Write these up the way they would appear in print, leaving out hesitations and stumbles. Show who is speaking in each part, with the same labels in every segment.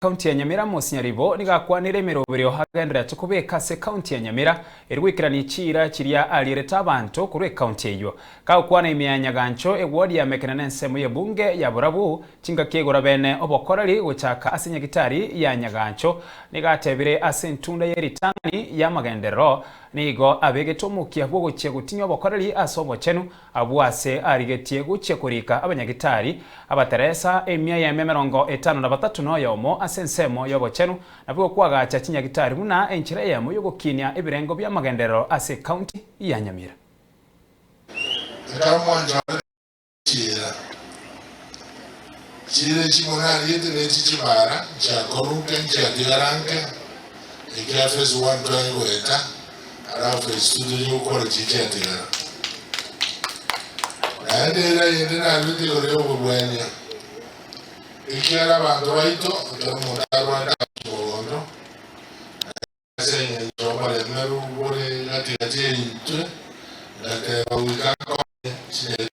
Speaker 1: Ekaunti ya Nyamira Amos Nyaribo nigo akwanire emeroberio agendererete kobeka ase ekaunti ya Nyamira eri goikerania chiira chiria arierete abanto korwa ekaunti eyio. Kagokwana ime ya Nyagancho eward ya Mekene na ensemo y'ebunge ya Borabu chingaki egora bene obokoreri gochaka ase nyagitari ya Nyagancho nigo atebire ase entunda ye ritang'ani y'amagenderero nigo abegete omokia bw'ogochia gotinyia obokoreri ase obochenu Abwo aase arigetie gochia korika abanyagitari, abateresa, emia eyemo 53 na oyomo ase ensemo y'obochenu, nabwo kwagacha chinyagitari buna enchera eyemo y'ogokinia ebirengo bi'amagenderero ase ecounty ya Nyamira.
Speaker 2: Ekero mwanchorete chiira, chiira echi monariete nechi chibara, nchiakorwa nke, nchiatigara nke, ekia phase one tware goeta, Alafu phase two tochia gokora chiria chiatigara. Naende ere eyende narwete igoro y'oborwania, ekiagera abanto baito ekero omonto arwarete agacha mogondo, naende ase engencho y'omoremeru bore gati gati yaitwe, ngateba goika nkonye chinyagitari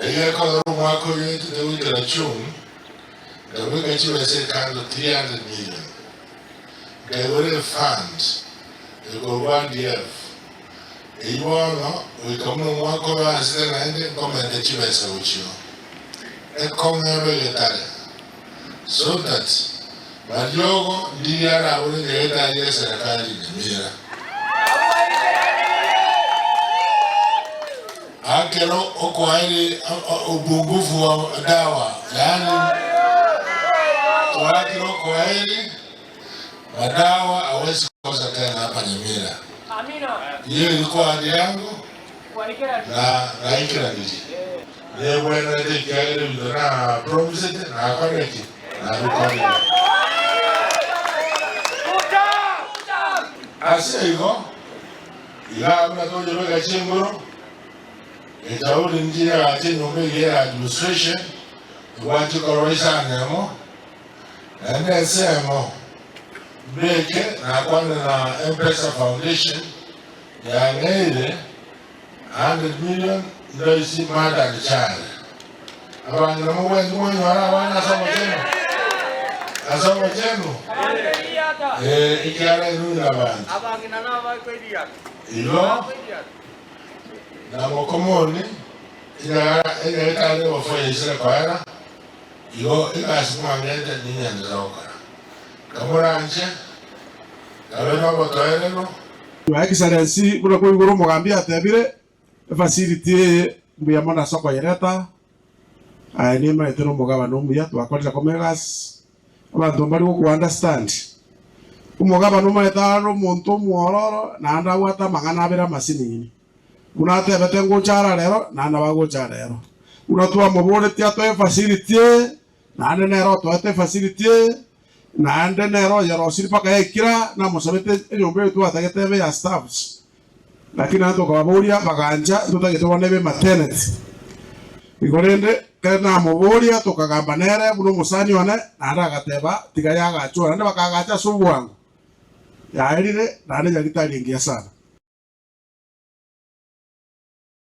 Speaker 2: Eyio ekogera omwaka oyo oetete goikera June, nkabeka chibesa ekando 300 million, nkaigora efund ekorwa RDF, eyio bono goika buna omwaka oyo oansete naende nkomenta chibesa gochio ekong'e ebe egetare so that mariogo ndiria arabore nyagetari eserekari Nyamira. Ekero okoaire upungufu wa dawa, yaani twaakire okoairi madawa hawezi kosa tena hapa Nyamira. Hiyo ilikuwa ahadi yangu na naikeranirie. Nebwenerete ekiagera ebinto na promisete nakorire ki? Nabikorire. Ase igo, iga buna tochobeka chinguru, Echauri inche yagacha enyomba eria ya administration, ebwate korwa isano emo, naende ensemo mbeke nakwane na Mpesa Foundation yang'eire 100 million ndoisi mother and child. Abang'ina mobwenerete mwanyora abana ase obochenu? Ase obochenu? Eh, ekiagera inwe nabanto. Igo Na mokomoni enyagetari y'obofo yaisire koera, igo egasi mwang'ete ningenderere gokora. Kamoranche, kabe nobotoereru.
Speaker 3: Your Excellency, buna koigure omogambi atebire, efacility eye mbuya mono ase okoyereta, aye nimaete na omogabana omuya, twakorire koma egasi, abanto mbari goku understand. Omogabana omanyete are omonto omwororo naende abwate amang'ana abere amasinini. Buna atebete ngocha ara rero, naende nabo agocha rero. Buna twamoboretie atoe efacility eye, naende nere otoete efacility eye, naende nere oyerosirie mpaka yaikire aa, namosabete enyomba eye twatagete ebe ya staffs, lakini naende tokababoria bagancha ntotagete bono ebe maternity. Igo rende ekero namoboria tokagamba nere buna omosani one, naende agateba tiga yagachwe, naende bakagacha ase obwango, yaerire naende nyagitari engiya sana.